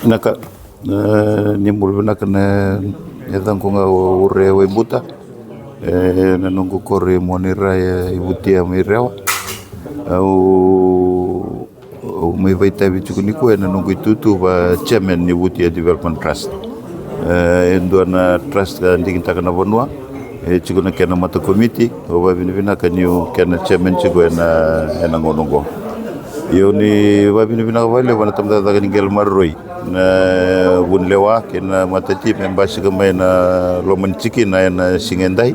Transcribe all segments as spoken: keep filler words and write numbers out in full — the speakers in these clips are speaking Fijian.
Vinaka. E, ni bula vinaka. Na yacaqu ga o Ure Waibuta. E, na noqu koro i Muanaira, e, i Vutia mai Rewa. Au, au mai vakaitavi tiko nikua ena noqu itutu vaka chairman ni Vutia Development Trust. E, e dua na trust ka digitaka na vanua. E tiko na kena mata komiti, au vakavinavinaka niu kena chairman tiko ena, ena gauna oqo. Ia au ni vakavinavinaka vakalevu vua na tabacakacaka ni qele maroroi, na vunilewa kei na matatimi e basika mai na loma ni tikina ena siga edai,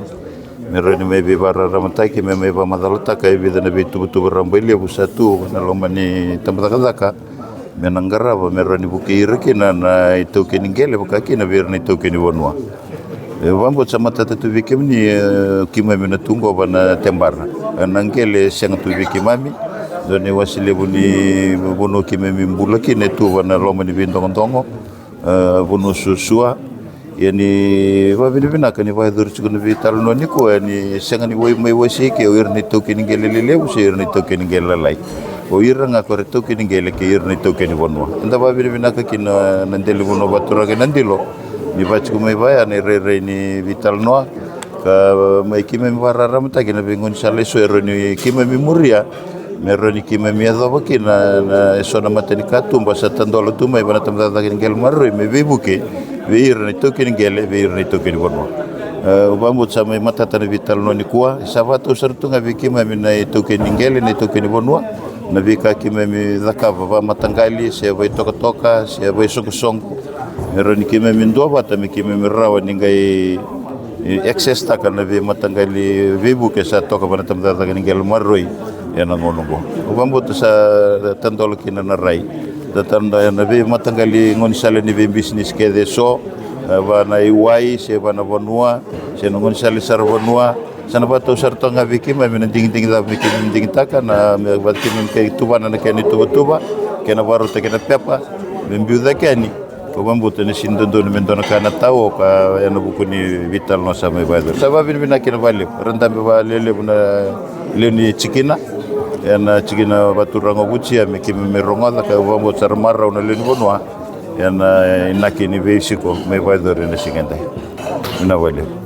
me rawa ni mai veivakararamataki, me mai vakamacalataka e vica na veituvatuva rabailevu sa tu ena loma ni tabacakacaka, me na qarava me rawa ni vukei ira kina na itaukei ni qele, vaka kina vei ira na itaukei ni vanua. E, vakabauta sa matata tu vei kemuni, e, keimami na tu qo vaka na tebara. E, na qele e sega tu vei keimami. Dua na iwase levu ni vanua keimami bula kina e tu vaka na loma ni veidogodogo, e, vanua suasua. Ia ni vakavinavinaka ni vakayacori tiko na veitalanoa nikua, ni sega ni wai mai wasei ke o ira na itaukei ni qele lelevu se ira na itaukei ni qele lalai. O ira ga ko ira itaukei ni qele kei ira na itaukei ni vanua. Eda vakavinavinaka kina na dela ni vanua vakaturaga i Nadilo, ni vaka tiko mai vaya na irairai ni veitalanoa, ka mai keimami vakararamataki na veigaunisala eso e rawa ni keimami muria, me rawa ni keimami yacova kina na eso na matanikatuba sa tadola tu mai vaka na tabacakacaka ni qele maroroi me veivuke vei ira na itaukei ni qele, vei ira na itaukei ni vanua. E, au vakabauta sa mai matata na veitalanoa nikua, e sa vakatau sara tu ga vei keimami na itaukei ni qele, na itaukei ni vanua, na veika keimami cakava vakamataqali se vakaitokatoka se vakaisoqosoqo, me rawa ni keimami duavata me keimami rawa ni qai, e, access taka na veimataqali veivuke sa toka vaka na tabacakacaka ni qele maroroi ena gauna oqo. Au vakabauta sa tadola kina na rai, sa tadola na veimataqali gaunisala ni veibisinisi kece eso, e, vaka na iwai se vaka na vanua se na gaunisala sara vanua. Sa na vakatau sara toka ga vei keimami na digidigi cava me keimami digitaka, na me vaka keimami qai tuvana na kena ituvatuva, kena vakarautaki na pepa me biu cake yani. Au vakabauta ni sega ni dodonu me dua na ka na tao ka ena vuku ni veitalanoa sa mai vakayacori. Sa vakavinavinaka kina vakalevu, era dabe vakalelevu na lewe ni tikina ena tikina vakaturaga o Vutia me keimami rogoca, ka au vakabauta sa ra marau na lewe ni vanua ena inaki ni veisiko mai vakayacori ena siga edai. Vinaka vakalevu.